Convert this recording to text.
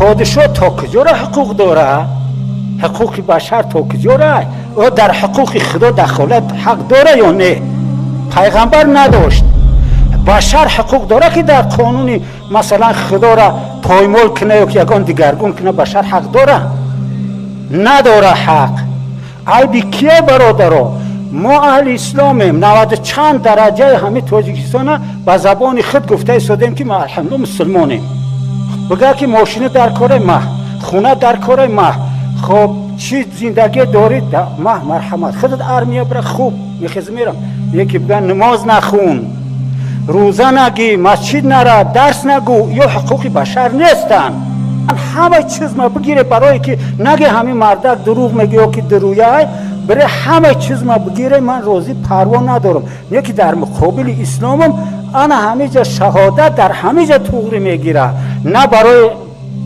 Подишоҳ то куҷора ҳуқуқ дора? Ҳуқуқи башар то куҷора? Ӯ дар ҳуқуқи Худо дахолат ҳақ дора ё не? Пайғамбар надошт. Башар ҳуқуқ дора, ки дар қонуни, масалан, Худора поймол куна ё ки ягон дигаргун куна? Башар ҳақ дора? Надора ҳақ. Айби кие, бародаро? Мо аҳли исломем. Наваду чанд дараҷаи ҳамин Тоҷикистона ба забони худ гуфта истодем, ки мо, алҳамду, мусулмонем. Бигӯя, ки мошина дар кораи маҳ, хона дар кораи маҳ, хоб, чӣ зиндагӣ дорӣ, маҳ, марҳамат, худат армия бира, хуб, мехезӣ, мерам. Яке бигӯя: намоз нахун, рӯза нагӣ, масҷид нара, дарс нагӯ, ё ҳуқуқи башар нестанд. Ҳама чиз ма бигире, барое ки наге ҳамин мардак дурӯғ мегӯ ё ки дурӯяй. Бире, ҳама чиз ма бигире, ман розӣ, парво надорам. Не ки дар муқобили исломам ана ҳамиҷа шаҳодат дар ҳамиҷа туғри мегира, на барои